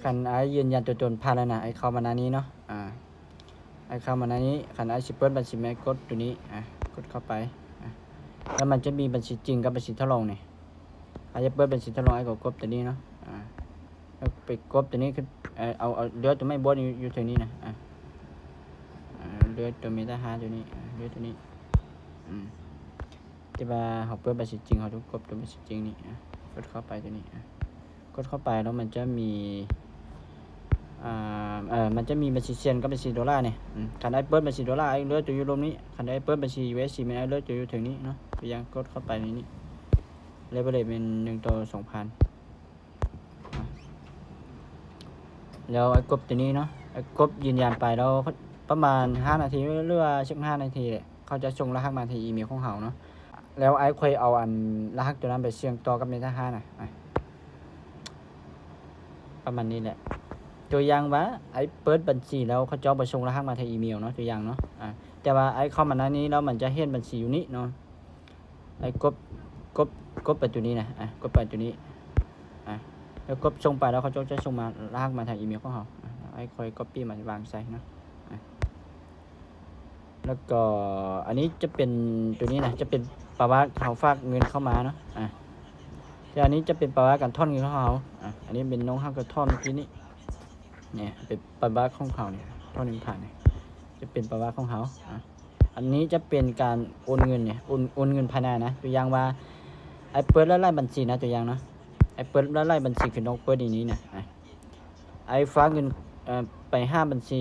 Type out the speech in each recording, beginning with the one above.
ຄັນອ້າຍຢືນຢັນຕົວຕົນຜ່ານແລ້ວນະ ອ້າຍເຂົ້າມາໜ້ານີ້ເນາະ ອາ ອ້າຍເຂົ້າມາໜ້ານີ້ ຄັນອ້າຍຊິເປີດບັນຊີ ແມ່ນກົດຕົວນີ້ ອາ ກົດເຂົ້າໄປ ອາ ແລ້ວມັນຈະມີບັນຊີຈິງກັບບັນຊີທົດລອງນີ້ ອ້າຍຈະເປີດບັນຊີທົດລອງ ອ້າຍກໍກົດຕົວນີ້ເນາະ ອາ ແລ້ວໄປກົດຕົວນີ້ຂຶ້ນ ເອີ ເອົາ ເອົາເລືອກຕົວໄມ້ບວກຢູ່ ຢູ່ເທິງນີ້ນະ ອາ ອາ ເລືອກຕົວເມຕາຮາດຕົວນີ້ ອາ ເລືອກຕົວນີ້ ອືມ ທີ່ວ່າເຮົາເປີດບັນຊີຈິງ ເຮົາຕ້ອງກົດຕົວບັນຊີຈິງນີ້ ອາ ກົດເຂົ້າໄປຕົວນີ້ ອາ ກົດເຂົ້າໄປແລ້ວມັນຈະມີ ອ່າ ເອີ ມັນຈະມີບັນຊີຊຽນກັບບັນຊີໂດລານີ້ ອາ ຄັນອ້າຍເປີດບັນຊີໂດລາ ອ້າຍເລືອກຕົວຢູ່ລຸ່ມນີ້ ຄັນອ້າຍເປີດບັນຊີ USDT ແມ່ນອ້າຍເລືອກຕົວຢູ່ເທິງນີ້ເນາະ ຕົວຢ່າງກົດເຂົ້າໄປໃນນີ້ ເລເວີເຣຈແມ່ນໜຶ່ງຕໍ່ສອງພັນ ແລ້ວອ້າຍກົດຕົວນີ້ເນາະ ອ້າຍກົດຢືນຢັນໄປແລ້ວປະມານຫ້ານາທີ ຫຼືວ່າສິບຫ້ານາທີ ເຂົາຈະສົ່ງລະຫັດມາທີ່ອີເມວຂອງເຮົາເນາະ ແລ້ວອ້າຍຄ່ອຍເອົາອັນລະຫັດຕົວນັ້ນໄປສ່ຽງຕໍ່ກັບເມຕາຮາດນະ ອາ ປະມານນີ້ແຫຼະ ຕົວຢ່າງວ່າອ້າຍເປີດບັນຊີແລ້ວເຂົາເຈົ້າບໍ່ສົ່ງລະຫັດມາທາງອີເມວເນາະ ຕົວຢ່າງເນາະ ອາ ແຕ່ວ່າອ້າຍເຂົ້າມາໃນນີ້ແລ້ວມັນຈະເຫັນບັນຊີຢູ່ນີ້ເນາະ ອ້າຍກົດ ກົດ ກົດໄປຕົວນີ້ນະ ອາ ກົດໄປຕົວນີ້ ອາ ແລ້ວກົດສົ່ງໄປແລ້ວເຂົາເຈົ້າຈະສົ່ງມາ ລະຫັດມາທາງອີເມວຂອງເຮົາ ອາ ອ້າຍຄ່ອຍກັອບປີ້ມາວາງໃສ່ເນາະ ອາ ແລ້ວກໍອັນນີ້ຈະເປັນ ຕົວນີ້ນະ ຈະເປັນປະຫວັດເຮົາຝາກເງິນເຂົ້າມາເນາະ ອາ ແຕ່ອັນນີ້ຈະເປັນປະຫວັດການຖອນເງິນຂອງເຮົາ ອາ ອັນນີ້ເປັນນ້ອງເຮົາກໍຖອນເມື່ອກີ້ນີ້ ນີ້ເປັນປະຫວັດຂອງເຮົານີ້ ຖອນເງິນຜ່ານນີ້ ຈະເປັນປະຫວັດຂອງເຮົາ ອາ ອັນນີ້ຈະເປັນການໂອນເງິນນີ້ ໂອນ ໂອນເງິນພາຍໃນນະ ຕົວຢ່າງວ່າອ້າຍເປີດຫຼາຍໆບັນຊີນະ ຕົວຢ່າງເນາະ ອ້າຍເປີດຫຼາຍໆບັນຊີ ຄືນ້ອງເປີດໃນນີ້ນະ ອາ ອ້າຍຝາກເງິນ ເອີ ໄປຫ້າບັນຊີ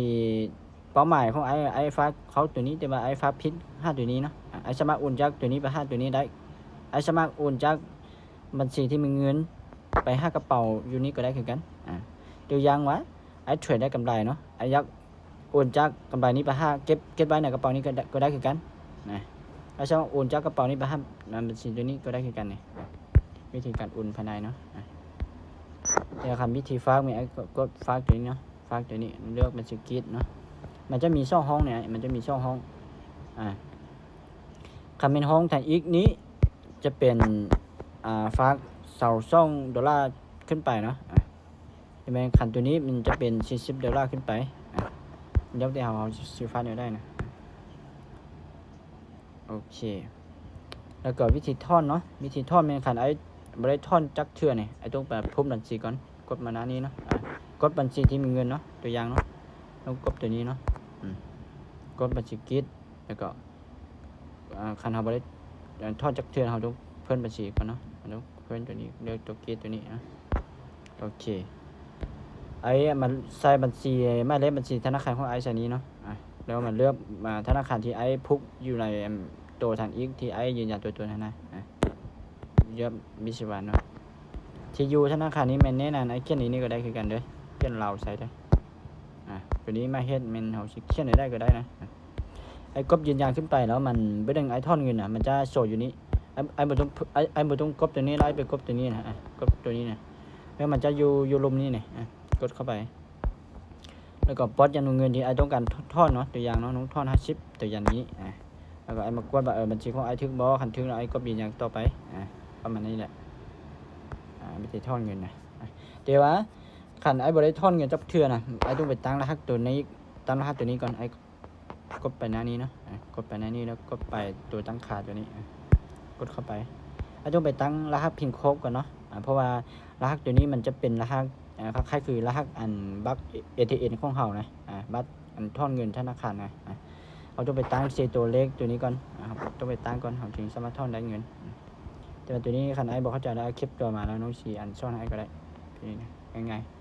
ເປົ້າໝາຍຂອງອ້າຍ ອ້າຍຝາກເຂົ້າຕົວນີ້ ແຕ່ວ່າອ້າຍຝາກຜິດຫາຕົວນີ້ເນາະ ອາ ອ້າຍສາມາດໂອນຈາກຕົວນີ້ໄປຫາຕົວນີ້ໄດ້ ອ້າຍສາມາດໂອນຈາກບັນຊີທີ່ມີເງິນໄປຫາກະເປົາຢູ່ນີ້ກໍໄດ້ຄືກັນ ອາ ຕົວຢ່າງວ່າອ້າຍເທຣດໄດ້ກຳໄລເນາະ ອ້າຍຢາກໂອນຈາກກຳໄລນີ້ໄປຫາ ເກັບ ເກັບໄວ້ໃນກະເປົານີ້ກໍໄດ້ ກໍໄດ້ຄືກັນນະ ອ້າຍສາມາດໂອນຈາກກະເປົານີ້ໄປຫາ ອັນບັນຊີຕົວນີ້ກໍໄດ້ຄືກັນນີ້ ວິທີການໂອນພາຍໃນເນາະ ອາ ແຕ່ຄັນວິທີຝາກນີ້ ອ້າຍກໍ ກໍຝາກຕົວນີ້ເນາະ ຝາກຕົວນີ້ ເລືອກບັນຊີກິດເນາະ ມັນຈະມີສອງຫ້ອງນີ້ ມັນຈະມີສອງຫ້ອງ ອາ ຄັນແມ່ນຫ້ອງທາງອີກນີ້ຈະເປັນ ອາ ຝາກຊາວສອງໂດລາຂຶ້ນໄປເນາະ ອາ ແມ່ນຄັນຕົວນີ້ມັນຈະເປັນສີ່ສິບໂດລາຂຶ້ນໄປ ອາ ແລ້ວແຕ່ເຮົາ ເຮົາຊິຝາກແນວໃດນະ ໂອເຄ ແລ້ວກໍວິທີຖອນເນາະ ວິທີຖອນແມ່ນຄັນອ້າຍບໍ່ໄດ້ຖອນຈັກເທື່ອນີ້ ອ້າຍຕ້ອງໄປພົບບັນຊີກ່ອນ ກົດມາໜ້ານີ້ເນາະ ອາ ກົດບັນຊີທີ່ມີເງິນເນາະ ຕົວຢ່າງເນາະ ຕ້ອງກົດຕົວນີ້ເນາະ ອືມ ກົດບັນຊີກິດ ແລ້ວກໍ ອາ ຄັນເຮົາບໍ່ໄດ້ ອາ ຖອນຈັກເທື່ອ ເຮົາຕ້ອງເພີ່ມບັນຊີກ່ອນເນາະ ເຮົາຕ້ອງເພີ່ມຕົວນີ້ ເລືອກຕົວກິດຕົວນີ້ເນາະ ໂອເຄ ອ້າຍມາໃສ່ບັນຊີ ໝາຍເລກບັນຊີທະນາຄານຂອງອ້າຍໃສ່ນີ້ເນາະ ອາ ແລ້ວມາເລືອກ ອາ ທະນາຄານທີ່ອ້າຍຜູກຢູ່ໃນ ອັນ ໂຕທາງອີກທີ່ອ້າຍຢືນຢັນຕົວຕົນຫັ້ນນະ ອາ ເລືອກ BCWAN ເນາະ ທີ່ຢູ່ທະນາຄານນີ້ແມ່ນແນ່ນອນ ອ້າຍຂຽນໃນນີ້ກໍໄດ້ຄືກັນເດີ້ ຂຽນລາວໃສ່ເດີ້ ອາ ຕົວນີ້ໝາຍເລກແມ່ນເຮົາຊິຂຽນໃດກໍໄດ້ນະ ອາ ອ້າຍກົດຢືນຢັນຂຶ້ນໄປແລ້ວມັນບໍ່ດຶງອ້າຍຖອນເງິນນະ ມັນຈະໂຊຢູ່ນີ້ ອ້າຍ ອ້າຍບໍ່ຕ້ອງ ອ້າຍ ອ້າຍບໍ່ຕ້ອງກົດຕົວນີ້ ໄລ່ໄປກົດຕົວນີ້ນະ ອາ ກົດຕົວນີ້ນະ ແລ້ວມັນຈະຢູ່ ຢູ່ລຸ່ມນີ້ນີ້ ອາ ກົດເຂົ້າໄປ ແລ້ວກໍປອດຈຳນວນເງິນທີ່ອ້າຍຕ້ອງການຖອນເນາະ ຕົວຢ່າງເນາະ ນ້ອງຖອນຫ້າສິບ ຕົວຢ່າງນີ້ ອາ ແລ້ວກໍອ້າຍມາກວດວ່າ ເອີ ບັນຊີຂອງອ້າຍຖືກບໍ່ ຄັນຖືກແລ້ວອ້າຍກໍຢືນຢັນຕໍ່ໄປ ອາ ປະມານນີ້ແຫຼະ ອາ ວິທີຖອນເງິນນະ ອາ ແຕ່ວ່າຄັນອ້າຍບໍ່ໄດ້ຖອນເງິນຈັກເທື່ອນະ ອ້າຍຕ້ອງໄປຕັ້ງລະຫັດຕົວນີ້ ຕັ້ງລະຫັດຕົວນີ້ກ່ອນ ອ້າຍ ກົດໄປໜ້ານີ້ເນາະ ອາ ກົດໄປໜ້ານີ້ ແລ້ວກົດໄປຕົວຕັ້ງຄ່າຕົວນີ້ ອາ ກົດເຂົ້າໄປ ອາ ຕ້ອງໄປຕັ້ງລະຫັດພິນໂຄດກ່ອນເນາະ ອາ ເພາະວ່າລະຫັດຕົວນີ້ມັນຈະເປັນລະຫັດ ອາ ຄ້າຍໆຄືລະຫັດອັນບັດ ເອທີເອັມ ຂອງເຮົານະ ອາ ບັດອັນຖອນເງິນທະນາຄານນະ ອາ ເຮົາຕ້ອງໄປຕັ້ງໃສ່ຕົວເລກຕົວນີ້ກ່ອນ ອາ ເຮົາຕ້ອງໄປຕັ້ງກ່ອນ ເຮົາຈຶ່ງສາມາດຖອນໄດ້ເງິນ ແຕ່ວ່າຕົວນີ້ຄັນອ້າຍບໍ່ເຂົ້າໃຈແລ້ວ ເກັບຕົວມາແລ້ວນ້ອງຊິອັນສອນໃຫ້ກໍໄດ້ ນີ້ນະ ງ່າຍໆ.